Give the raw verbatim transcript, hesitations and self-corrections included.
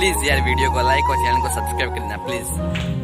Please यार, video को like और channel को subscribe कर देना please.